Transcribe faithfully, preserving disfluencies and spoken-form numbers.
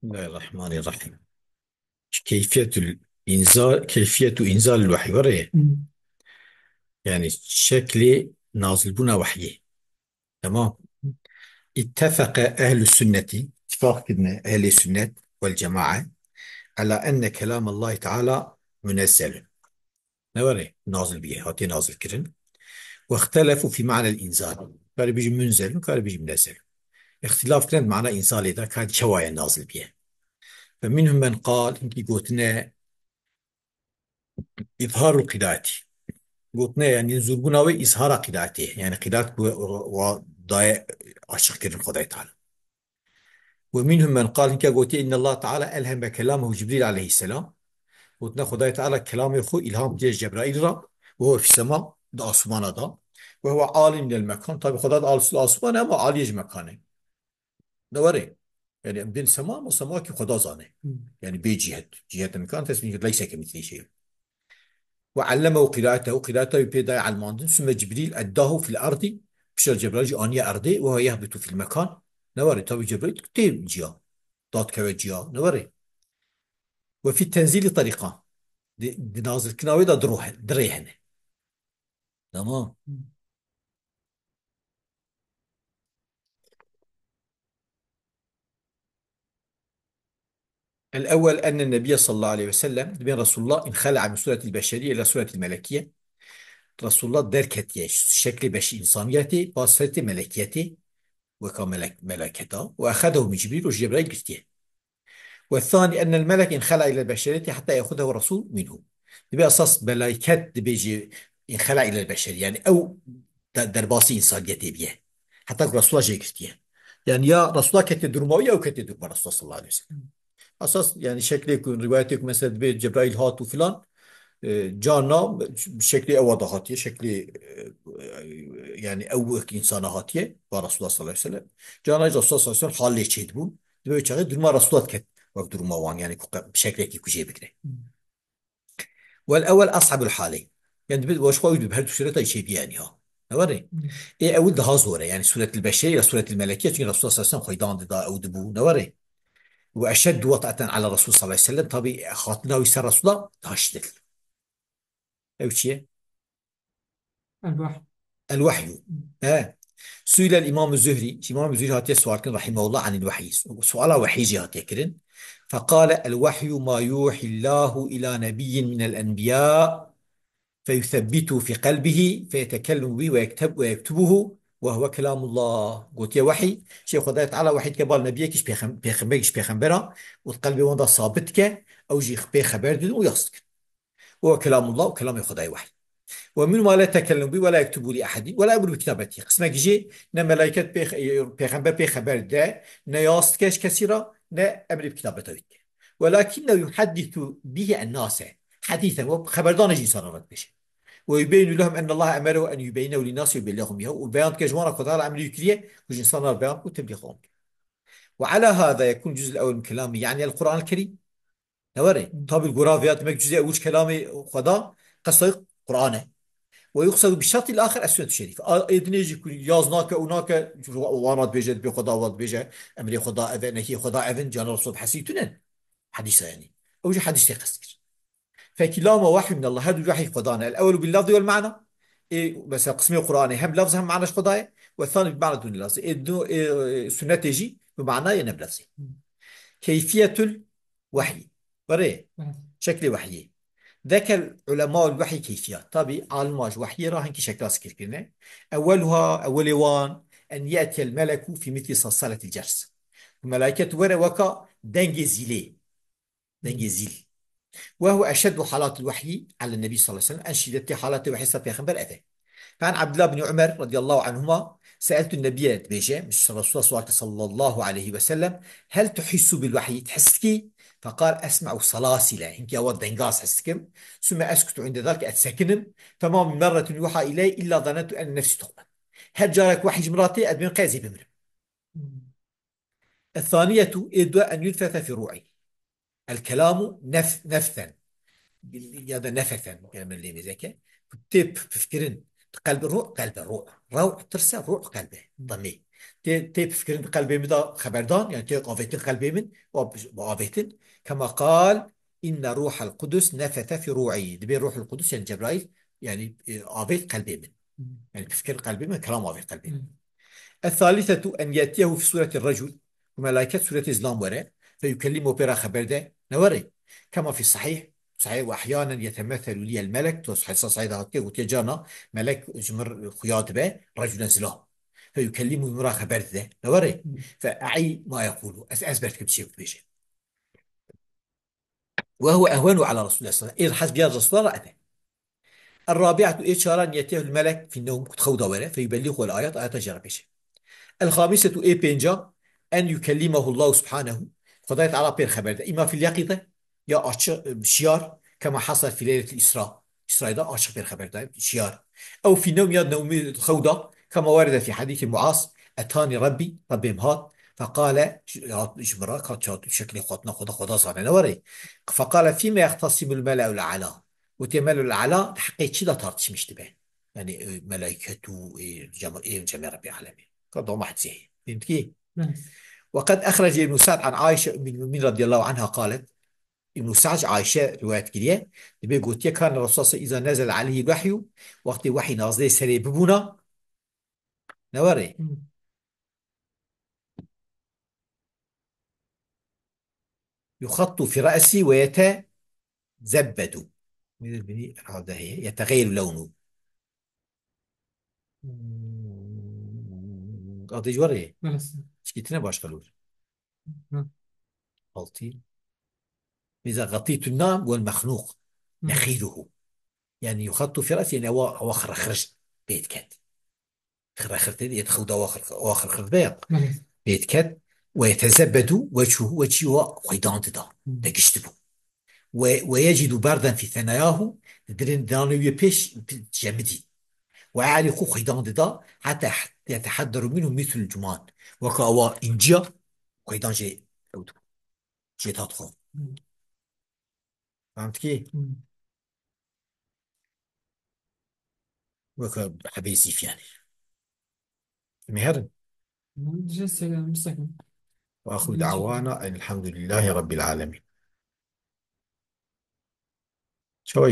Bismillahirrahmanirrahim. Keyfiyetul inzal, keyfiyetu inzalil vahiy. Were? Hmm. Yani şeklê nazilbûna wahyê. Tamam. İttefeke ehlus sünneti, ittifak kirine ehlê sünnet vel cemae, ala enne kelamallahi teala münezzelun. Ne were nazil bûye, hatiye nazil kirin. Wextelefu fî ma'nel înzal. Karê bijî munzel, karê bijî munezzel. Îxtilaf kirin mana înzalê de, karê çawa ye nazil bûye. Ve minhum men qal, hinkî gotine îzharul qiraatî. Gotine, yani, zûrbûna wê îzhara qiraatê. Yani, qiraat ku wa daye açık kirin Xwedayê Teala. Ve minhum men qal, hinke gotiye, inna Allah Teala elheme kelamahu Cibril aleyhisselam. Gotine, Xwedayê Teala kelamê xwe îlham kiriye Cebraîl ra, ve huve fî sema, di asmana da. Ve huve alin minel mekan. Tabi Xweda di as-, asmane ama aliyê ji mekanê. Ne were. Yani em bên sema ama sema ki Xweda zane. Hmm. Yani bê cihet. Cihet imkan tesbîh leyse kemithlihi şey. Ve allemehu qiraetehu, qiraeta wî pê daye elmandin, sümme Cibrîl eddahu fil erdî, piştre Cebraîl jî aniye erdê, ve huve yehbitu fil mekan, ne were, tabi Cebraîl tê ciya, dadkeve ciya, ne were. Ve fi tenzîlî terîqan, di, di nazilkirina wê de di ro he-, di rê hene. Tamam. El-ewwel enne Nebiyye sallallahu aleyhi ve sellem, dibên Resulullah, inxela'a min suretil beşeriyye ila suretil melekiyye. Resulullah derketiye şeklê beş-, insaniyetê, ba suretê melekiyetê, weka melek-, meleketa, ve exedehu min Cibrîl, û ji Cebraîl girtiye. Ve thani ennel melek inxela'a ilel beşeriyeti hatta yexudehu Resul minhu. Dibe esas melaiket dibêje inxela'a ilel beşeriyye. Yani ew de-, derbasî insaniyetê biye. Heta ku Resulullah jê girtiye. Yani ya Resulullah kete duruma wî ya ew kete duruma Resulullah sallallahu aleyhi ve sellem. Esas yani şeklê ku, rivayetê ku mesela dibê Cebraîl hat û filan, e, carna şeklê ewa da hatiye, şeklê, e, yani ew wek insana hatiye, ba Resulullah sallallahu aleyhi ve sellem. Carna jî Resulullah sallallahu aleyhi ve sellem hal lê çêdibû. Dibê wê çaxê duruma Resulullah diket wek duruma wan, yani ku qe-, şeklekî ku jê bigire. Wel ewel as'abul haleyn. Yani dibe, weş xwe ew dibe her du sureta çêbiye yani ha. Ne were? Hmm. Ê ewil daha zor e. Yani suretil beşerî ya suretil melekiye, çünkü Resulullah sallallahu aleyhi ve sellem xweydan dida ew dibû. Ne were? Ve eşeddu vat'aten ala Resul sallallahu aleyhi ve sellem. Tabi hatina wî ser Resulullah daha şiddetli. Ew çi ye? El-Vahy. El-Vahyu. He. Suilel İmam Zühri. Ji İmam Zühri hatiye sual kirin, rahimehullah, anil vahyi. Su-, suala vahyi jî hatiye kirin. Fekale, el-vahyu ma yuhillahu ila nebiyyin minel enbiya feyusebbitu fi qelbihi feyetekellemu bihi ve yekteb-, ve yektubuhu ve huve kelamullah. Gotiye vahiy. Şey, Xwedayê Teala vahiy dike bal nebiyekî ji pêxem-, pêxemberek ji pêxembera û di qelbê wan de sabit dike, ew jî pê xeber didin û yas dikin. Huve kelamullah û kelamê Xwedayê wehy. Ve min ma la yetekellemu bî ve la yektubu li ehedin ve la yemuru bi kitabetî. Qismekî jî ne melaiket pê, pêxember pê xeber dide, ne yas dike ji kesî re, ne emrê bi kitabeta wî dike. Welakinnehu yuheddisu bîhî ennase. Hedîsen, wek xeberdanê ji însanan re dibêje. Ve yubeyinu lehum ennallaha emerehu en yubeynehu linnasi ve yubellighahum îyyahu. Û beyan dike ji wan re ku Xweda Teala emrê wî kiriye, ku ji însanan re beyan bikû, teblîx wan bike. Ve ala hâzâ yekûn cüz'ul ewwel min kelâmî, yanî el Kur'an el Kerîm. Ne were? Tabî gora vêya demek cüz'ê ewil ji kelamê Xweda, qesta wî Qur'an e. Ve yuqsedu bi şertil axir es-sünnetu şerîfe. A, ê dinê jî ku yaz nake û nake, wan re dibêje, dibê Xweda wa dibêje, emrê Xweda ev e, nehiyê Xweda ev in, cana Resul hesî tune. Hedîsa yanî. Ew jî hedîs tê qestkir. Fekilâma wahyu minallah, her du wahî Xwedan e. El-ewwelu bil lafzi vel ma'na. Ê, mesela qismê Qur'anê hem lafz hem ma'na ji Xweda ye. Ve thani bil ma'na dûne lafzi. Ê du, ê, sunnetê jî bi ma'na ye ne bi lafzê. Keyfiyetul wahyi. Were, şeklê wahyê. Zekel ulemaul wahyi keyfiyat. Tabi alima ji wahyê ra hinkî şekla zikir kirine. Ewweluha, ewwelê wan, en ye'tiyel meleku fi mitli salsaletil cers. Melaiket were weka dengê zîlê. Dengê zîl. Ve huve eşeddu halatil vehyi alen Nebî sallallahu aleyhi ve sellem. En şîdetli halatê vehî ser Pêxember ev e. Fe an Abdullah bin Umer radiyallahu anhuma seeltu Nebîye dibêje, Resulullah sallallahu aleyhi ve sellem, hel tuhissu bil vehyi, tu his dikî? Fekal esme'u salasile, hinkî ewa dengaz his dikim. Sümme eskutu inde zalik, ez sekinim. Fema min merretin yuha iley illa zanentu en nefsi tuqbel. Her carek vehî ji min re tê, ez dibêm qey ez ê bimirim. Ethaniyetu, ê dua, en yunfese fi ru'i. El kelamu nef-, nefsen. Ya da nefesen, yani lê nêzeke. Tê p-, pifkirin. Qelb ruh, qelbe ruh. Ruh tirse, ruh qelbe. Damê. Tê, tê pifikirin qelbê min de xeberdan, yani tê avêtin qelbê min, û avêtin. Kema qal, inne ruhel qudus nefese fi ru'i. Dibê Ruhul Qudus, yani Cebraîl, yani, e, avêt qelbê min. Hmm. Yani pifikirin qelbê min, kelam avêt qelbê min. Hmm. Es-salisetu en yetiyehu fi sureti recul. Ku melaiket suretê zilam were, fe yukellimu pê re xeber de, ne were. Kema fi sahih, sahih ve ahyanen yetemeselu liyel melek, to hadisa sahih de hatiye, gotiye cana, melek ji mir xuya dibe, reculen zilam. Fe yukellimu min re xeber dide, ne were. Fe e'î ma yekulu, ez, ez ber dikim çi bibêje. Ve huve ehwenu ala Resulullah sallallahu aleyhi ve sellem. Êr hez biya Resulullah re ebe. Er-rabi'atu, ê çaran, yetihul melek fin nevm, ku xewda were, fe yubellihu el ayet, ayeta jê re bêje. El-xamisetu, ê pênca, en yukellimahu Allahu subhanehu, Xwedayê Teala pêr xeber de. Îma fil yaqîze, ya açık, şiyar, kema hasel fi leyletil isra. Îsrayê de açık pêr xeber de, şiyar. Ew fi nevm, ya newmî xewda, kema werede fi hadîsi Muaz, etani Rabbi, Rabbim hat, feqale, ji, hat, ji min re, ka çat, şeklê xwatina Xweda, Xweda zane, ne were. Feqale, fîme yextasimul mele'ul a'la. Gotiye, mele'ul a'la, di heqê çi de tartışmış dibe? Yani, e, melaiket û, e, cem-, e, cemê Rabbî alemî. Ka doma hedzê. Fehmtî? Evet. Ve qed exrece Ibn Sa'd an Aişe Ummul Müminin radiyallahu anha qalet. Ibn Sa'd Ayşe rivayet kiriye. Dibê gotiye, kan Resulullah iza nezel aleyhi vehyu, wextê wehy nazilê serê bibûna, ne were. Hmm. Yuxattu fi ra'si ve yetezebbedu. Binî herhalde heye. Yeteğeyyeru lewnu. Hmm, adê ji were. Neresi? Çikî tine başka lor. Hı. Altı. Bize gatîtu nam vel mexnûq. Hı. Nexiruhu. Yani yuxattu fi ra'si, yani ewa, ewa xirxir pê diket. Xirxirtin, yê xewda wa xir-, wa xirxir be ya. Belê. Pê diket. Ve yetezebbedu weçhuhu, weçî wa xwîdan dida. Hı. De gişt bû. Ve, ve yecidu berden fi senayahu, di dilên, diranê wî pêş cemidî. Ve ya'riqu, xwîdan dida, heta yetehedderu minhu mislul cuman. Weka awa înciya, xwîdan jê ew dibû. Jê tat xwe. Hı. Fehmtikî? Hı. Weke hebê zîf yani. Em ê herin. Hı, dije selam, müstakim. Ve axiru da'wana enilhamdülillahi rabbil alemin. Çawa